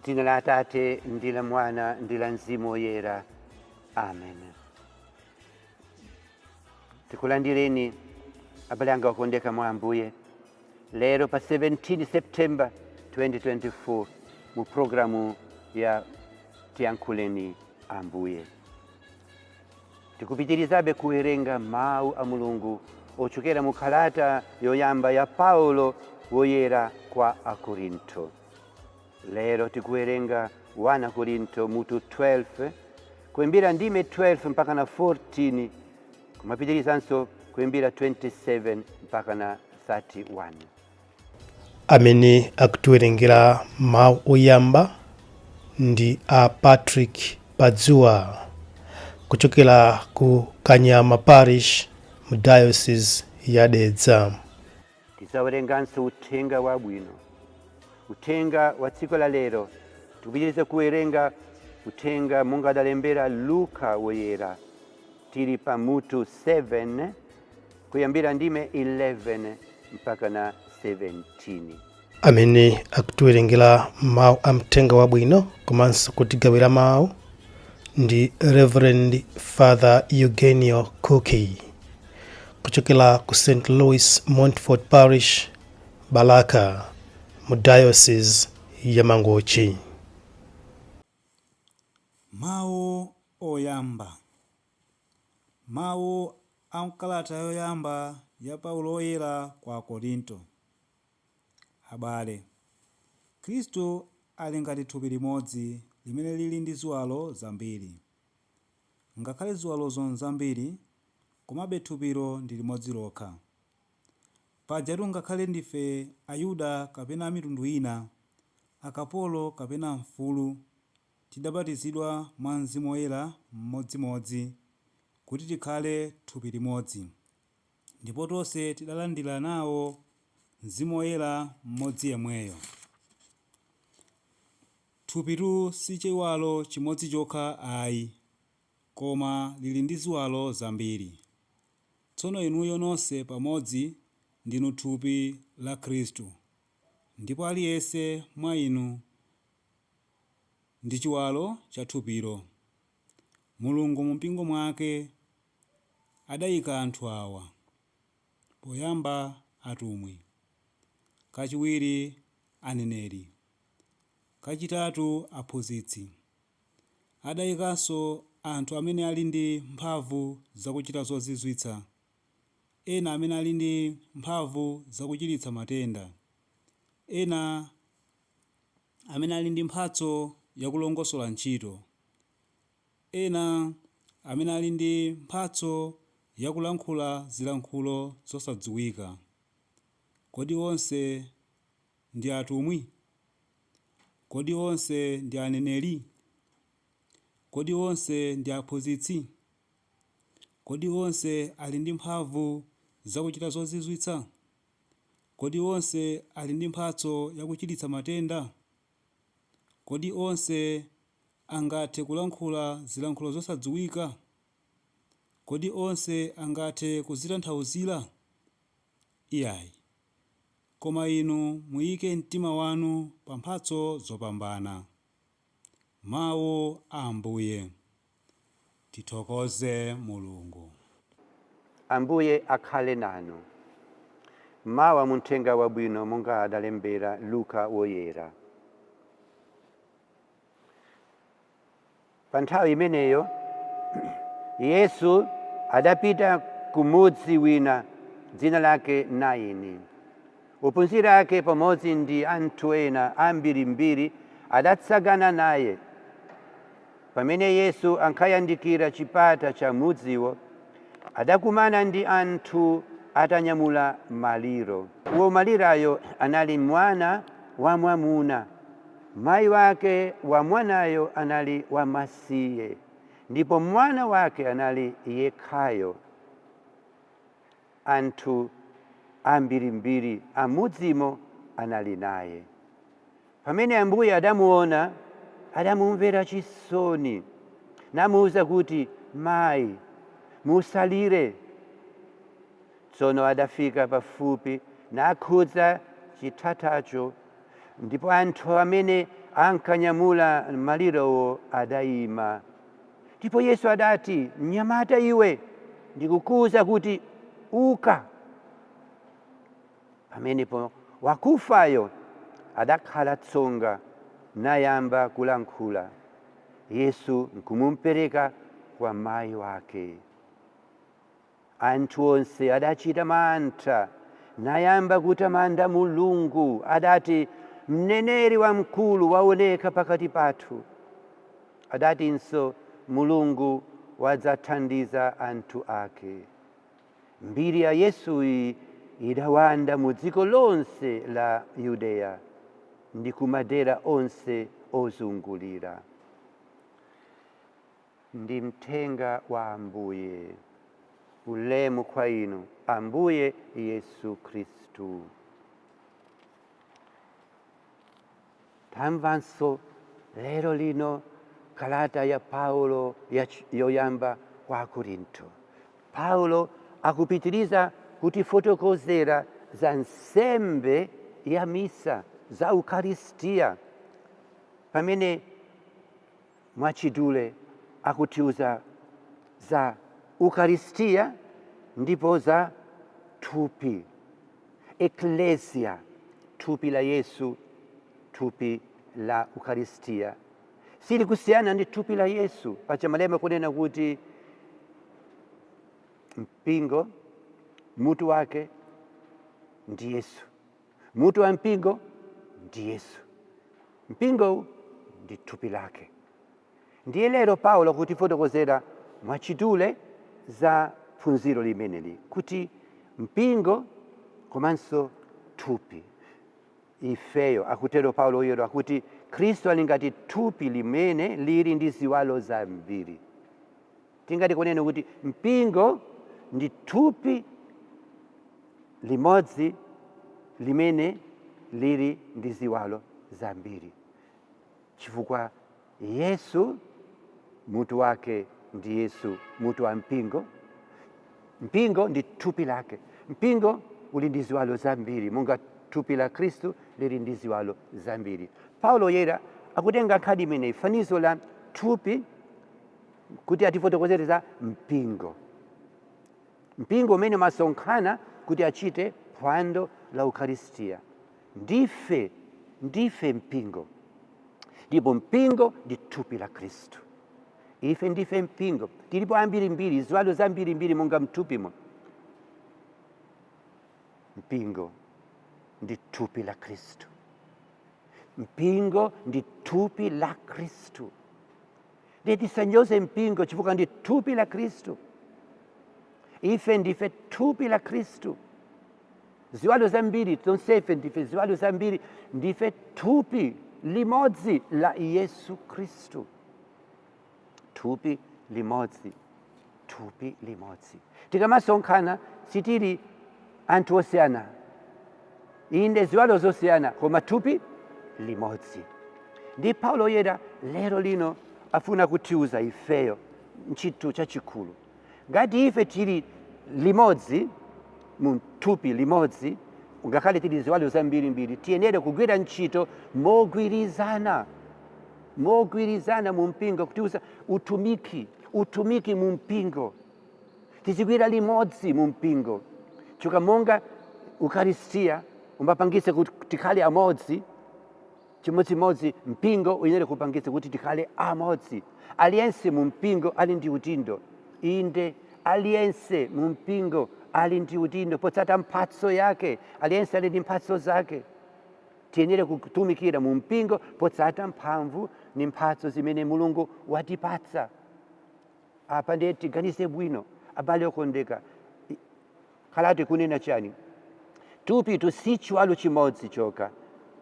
M'dzina la Atate ndi la Mwana ndi la Mzimu Woyera. Amen. Tikulandireni abale anga okondeka mwa Ambuye lero pa 17 September 2024 mu programu ya Tiyankhuleni Ambuye. Tikupitirizabe kuwerenga mawu a Mulungu ochokera mu kalata yoyamba ya Paulo woyera kwa Akorinto. Lero tikuwerenga 1 Akorinto mutu 12 kuyambira ndime 12 mpaka na 14 kumapitirizanso kuyambira 27 mpaka na 31. Amene akutiwerengera mawu oyamba ndi a Patrick Padzuwa kuchokera ku Kanyama Parish mu Diocese ya Dedza. Tidzawerenganso uthenga wabwino, uthenga wa tsiku la lero. Tikupitiriza kuwerenga uthenga monga adalembera Luka woyera. Tili pa mutu 7 kuyambira ndime 11 mpaka na 17. Amene akutiwerengera mawu a mthenga wabwino komanso kutigawira mawu ndi Reverend Father Eugenio Cookie kuchokera ku St. Louis Montfort Parish, Balaka, mu Diocese ya Mangochi. Mawu oyamba. Mawu a m'kalata yoyamba ya Paulo Woyera kwa Akorinto. Abale, Khristu ali ngati thupi limodzi limene lili ndi ziwalo zambiri. Ngakhale ziwalozo n'zambiri, komabe thupilo ndi limodzi lokha. Pajatu ngakhale ndife Ayuda kapena a mitundu ina, akapolo kapena mfulu, tidabatizidwa mwa Mzimu Woyera mmodzimodzi, kuti tikhale thupi limodzi. Ndipo tonse tidalandira nawo Mzimu Woyera mmodzi yemweyo. Thupitu si chiwalo chimodzi chokha ayi, koma lili ndi ziwalo zambiri. Tsono inuyo nonse pamodzi ndinu thupi la Khristu, ndipo aliyense mwa inu ndi chiwalo cha thupilo. Mulungu mumpingo mwake adaika anthu awa, poyamba atumwi, kachiwiri aneneri, kachitatu aphunzitsi. Adaikanso anthu amene ali ndi mphamvu zakuchita zozizwitsa, ena amene ali ndi mphamvu zakuchiritsa matenda, ena amene ali ndi mphatso yakulongosola ntchito, ena amene ali ndi mphatso yakulankhula zilankhulo zosadziwika. Kodi onse ndi atumwi? Kodi onse ndi aneneri? Kodi onse ndi aphunzitsi? Kodi onse ali ndi mphamvu zakuchita zozizwitsa? Kodi onse ali ndi mphatso yakuchiritsa matenda? Kodi onse angathe kulankhula zilankhulo zosadziwika? Kodi onse angathe kuzitanthauzira? Iyayi. Koma inu muike mtima wanu pa mphatso zopambana. Mawu a Ambuye. Tithokoze Mulungu. Ambuye akhale nanu. Mawu a muthenga wabwino monga adalembera Luka woyera. Pa nthawi imeneyo Yesu adapita ku mudzi wina dzina lake Naini. Ophunzira ake pamodzi ndi anthu ena ambirimbiri adatsagana naye. Pamene Yesu ankayandikira chipata cha mudziwo, adakumana ndi anthu atanyamula maliro. Womalirayo anali mwana wamwamuna. Mayi wake wa mwanayo anali wamasiye, ndipo mwana wake anali yekhayo. Anthu ambirimbiri a m'mudzimo anali naye. Pamene Ambuye adamuona, adamumvera chisoni, namuuza kuti, Mai, musalire. Tsono adafika pafupi nakhudza chithathacho, ndipo anthu amene ankanyamula malirowo adayima. Ndipo Yesu adati, mnyamata iwe, ndikukuwuza kuti uka. Pamenepo wakufayo adakhala tsonga nayamba kulankhula. Yesu nkumumpereka kwa mayi wake. Anthu onse adachita mantha nayamba kutamanda Mulungu. Adati, mneneri wamkulu waoneka pakati pathu. Adatinso, Mulungu wadzathandiza anthu ake. Mbiri ya Yesuyi idawanda mu dziko lonse la Yudeya ndi kumadera onse ozungulira. Ndi mthenga wa Ambuye. Ulemu kwa inu, Ambuye Yesu Khristu. Tamvanso lero lino kalata ya Paulo yoyamba kwa Akorinto. Paulo akupitiriza kutifotokozera za nsembe ya misa, za Ukaristia, pamene mwachidule akutiuza za Ukaristia ndipo za thupi, eklesia, thupi la Yesu, thupi la Ukaristia. Sili kusiyana ndi thupi la Yesu. Paja malemba kunena kuti mpingo mutu wake ndi Yesu, mutu wa mpingo ndi Yesu, mpingo ndi thupi lake. Ndiye lero Paulo kutifotokozera mwachidule za phunziro limeneli kuti mpingo komanso thupi. Ifeyo, akutero Paulo woyera, akuti Khristu ali ngati thupi limene lili ndi ziwalo zambiri. Tingati kunena kuti mpingo ndi thupi limodzi limene lili ndi ziwalo zambiri, chifukwa Yesu mutu wake ndi Yesu, mutu wa mpingo. Mpingo ndi thupi lake. Mpingo uli ndi ziwalo zambiri, monga thupi la Khristu lili ndi ziwalo zambiri. Paulo yera akutenga nkhani imeneyi, fanizo la thupi, kuti atifotokozere za mpingo. Mpingo umene umasonkhana kuti achite phwando la Ukaristia. Ndife, ndife mpingo, ndipo mpingo ndi thupi la Khristu. Ife ndife mpingo, tilipo ambirimbiri, ziwalo zambirimbiri monga mthupimo. Mpingo ndi thupi la Khristu. Mpingo ndi thupi la Khristu. Ndiye tisanyoze mpingo chifukwa ndi thupi la Khristu. Ife ndife thupi la Khristu, ziwalo zambiri, tonsefe ndife ziwalo zambiri, ndife thupi limodzi la Yesu Khristu. Thupi limodzi, thupi limodzi. Tikamasonkhana sitili anthu osiyana, inde ziwalo zosiyana, koma thupi limodzi. Ndi Paulo yera lero lino afuna kutiuza ifeyo ntchito chachikulu. Ngati ife tili limodzi mu thupi limodzi, ngakhale tili ziwalo zambirimbiri, tiyenera kugwira ntchito mogwirizana, mogwirizana mu mpingo, kutiuza utumiki, utumiki mu mpingo. Tizigwira limodzi mu mpingo. Chifukwa monga Ukaristia umapangitsa kuti tikhale amodzi, chimodzimodzi mpingo uyenera kupangitsa kuti tikhale amodzi. Aliyense mu mpingo ali ndi udindo. Inde, aliyense mu mpingo ali ndi udindo potsata mphatso yake. Aliyense ali ndi mphatso zake. Tiyenera kutumikira mu mpingo potsata mphamvu ndi mphatso zimene Mulungu watipatsa. Apa ndiye tiganize bwino, abale okondeka. Kalata kunena chani? Thupi si chiwalo chimodzi chokha,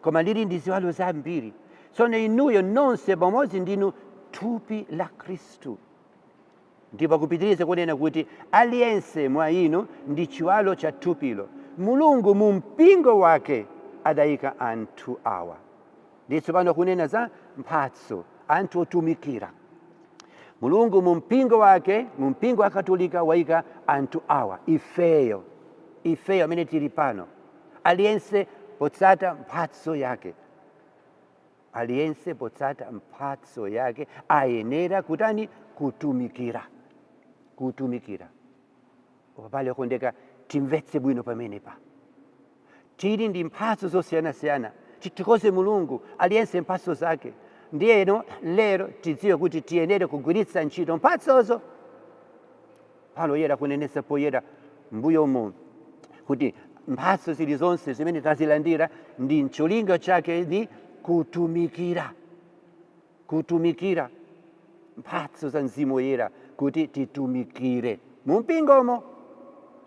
koma lili ndi ziwalo zambiri. Tsono inuyo nonse pamodzi ndinu thupi la Khristu. Ndipo kupitiriza kunena kuti aliyense mwa inu ndi chiwalo cha thupilo. Mulungu mu mpingo wake adayika anthu awa. Ndi tsopano kunena za mphatso, anthu otumikira. Mulungu mu mpingo wake, mu mpingo wa Katolika, wayika anthu awa, ifeyo, ifeyo amene tili pano, aliyense potsata mphatso yake. Aliyense potsata mphatso yake ayenera kutani? Kutumikira, kutumikira. Abale okondeka, timvetse bwino pamenepa. Tili ndi mphatso zosiyanasiyana, tithokoze Mulungu, aliyense mphatso zake. Ndiyeno lero tidziwe kuti tiyenere kugwiritsa ntchito mphatsozo. Paulo Woyera kunenetsa poyera mbuyomu kuti mphatso zilizonse zimene tazilandira ndi ncholinga chake ndi kutumikira, kutumikira. Mphatso za Mzimu Woyera kuti titumikire mumpingomo.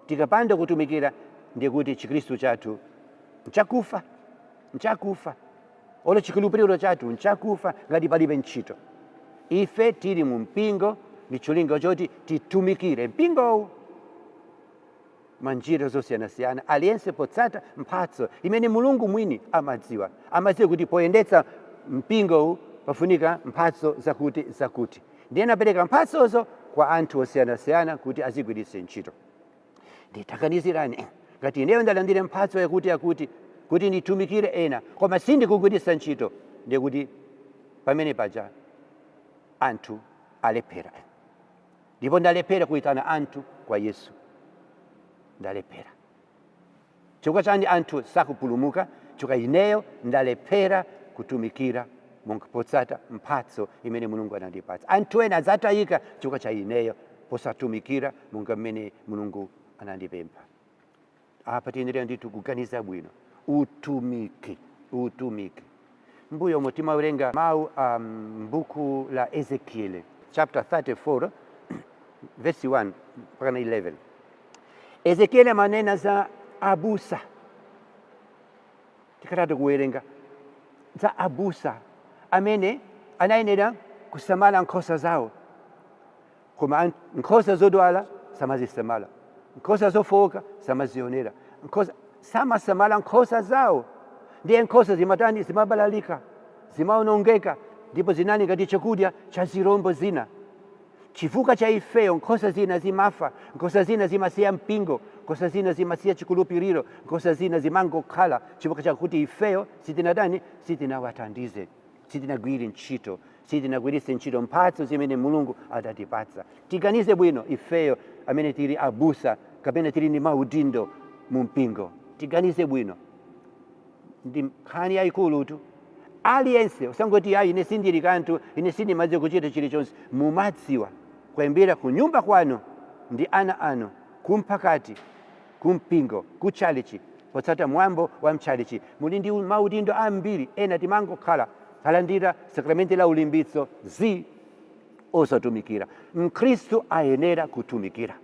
Tikapanda kutumikira ndiye kuti Chikhristu chathu nchakufa, nchakufa. Olo chikhulupiriro chathu nchakufa ngati palibe ntchito. Ife tili mu mpingo ndi cholinga choti titumikire mpingowu mwanjira zosiyanasiyana, aliyense potsata mphatso imene Mulungu mwini amadziwa. Amadziwa kuti poyendetsa mpingowu pafunika mphatso zakuti zakuti, ndiye anapereka mphatsozo kwa anthu osiyanasiyana kuti azigwiritse ntchito. Nditaganizirani, ngati ineyo ndalandire mphatso yakuti yakuti kuti nditumikire ena, koma sindikugwiritsa ntchito, ndiye kuti pamene paja anthu alephera, ndipo ndalephera kuyitana anthu kwa Yesu. Ndalephera chifukwa chani anthu sakupulumuka? Chifukwa ineyo ndalephera kutumikira potsata mphatso imene Mulungu anandipatsa. Anthu ena adzatayika chifukwa cha ineyo posatumikira monga mmene Mulungu anandipempha. Apa tiyenera ndithu kuganiza bwino utumiki, utumiki. Mbuyomo timawerenga mawu a mbuku la Ezekiele chapter 34 verse 1 mpaka 11. Ezekiele amanena za abusa. Tikatatu kuwerenga za abusa amene anayenera kusamala nkhosa zawo, koma nkhosa zodwala samazisamala, nkhosa zofowoka samazionera, nkhosa samasamala nkhosa zawo. Ndiye nkhosa zimatani? Zimabalalika, zimaonongeka, ndipo zinali ngati chakudya cha zirombo zina. Chifukwa cha ifeyo nkhosa zina zimafa, nkhosa zina zimasiya mpingo, nkhosa zina zimasiya chikhulupiriro, nkhosa zina zimangokhala chifukwa chakuti ifeyo sitinadani, sitinawathandize, sitinagwire ntchito, sitinagwiritse ntchito mphatso zimene Mulungu adatipatsa. Tiganize bwino ifeyo amene tili abusa kapena tili ndi maudindo mu mpingo, tiganize bwino, ndi nkhani yayikulutu. Aliyense usangoti ayi, ine sindili kanthu, ine sindimadziwa kuchita chilichonse. Mumadziwa kuyambira ku nyumba kwanu ndi ana anu, kumphakati, kumpingo, kutchalichi, potsata mwambo wa mtchalichi, muli ndi maudindo ambiri. Ena timangokhala talandira sakramenti la ulimbitso zi osatumikira. Mkhristu ayenera kutumikira.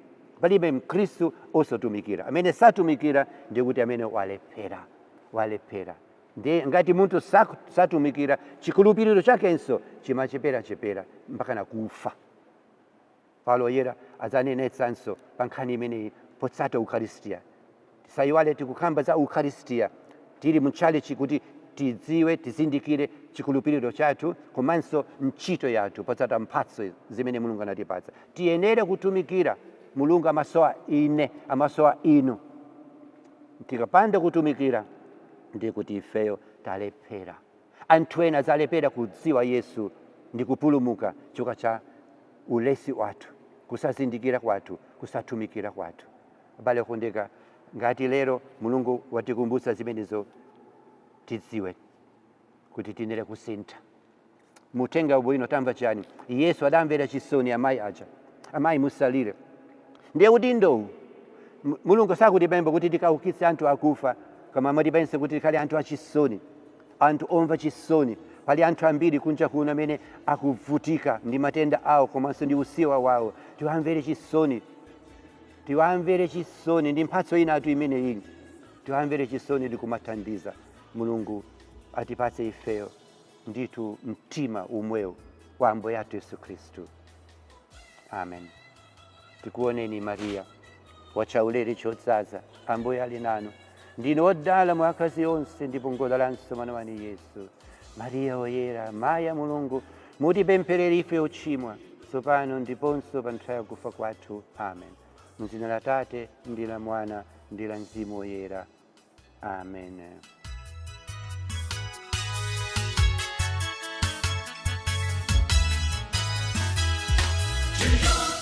Palibe mkhristu osatumikira. Amene satumikira ndiye kuti amene walephera, walephera. Ndiye ngati munthu satumikira, chikhulupiriro chakenso chimacheperachepera mpaka na kufa. Paulo Woyera adzanenetsanso pa nkhani imeneyi potsata Ukaristiya. Tisayiwale tikukamba za Ukaristiya tili mutchalichi kuti tidziwe, tizindikire chikhulupiriro chathu komanso ntchito yathu potsata mphatso zimene Mulungu anatipatsa. Tiyenere kutumikira. Mulungu amasowa ine, amasowa inu. Tikapanda kutumikira ndiye kuti ifeyo talephera. Anthu ena adzalephera kudziwa Yesu ndi kupulumuka chifukwa cha ulesi wathu, kusazindikira kwathu, kusatumikira kwathu. Abale okondeka, ngati lero Mulungu watikumbutsa zimenezo, tidziwe kuti tiyenera kusintha. Muthenga wabwino tamva chani? Yesu adamvera chisoni amayi aja. Amayi, musalire. Ndiye kuti ndowu Mulungu sakutipempha kuti tikaukitse anthu akufa, koma amatipempha kuti tikhale anthu achisoni, anthu omva chisoni. Pali anthu ambiri kunja kuno amene akuvutika ndi matenda awo komanso ndi usiwa wawo. Tiwamvere chisoni, tiwamvere chisoni, ndi mphatso inatu imene ili. Tiwamvere chisoni ndi kumathandiza. Mulungu atipatse ifeyo ndithu mtima umwewu wa Ambuye athu Yesu Khristu. Amen. Tikuoneni Mariya, wachaulere chodzaza, Ambuye ali nanu. Ndinu wodala mwa akazi onse, ndipo ngodalanso mwana wanu Yesu. Mariya woyera, mayi a Mulungu, mutipempherere ife ochimwa, tsopano ndiponso pa nthawi yakufa kwathu. Amen. Mdzina la Tate ndi la Mwana ndi la Mzimu Woyera. Amen. Enjoy.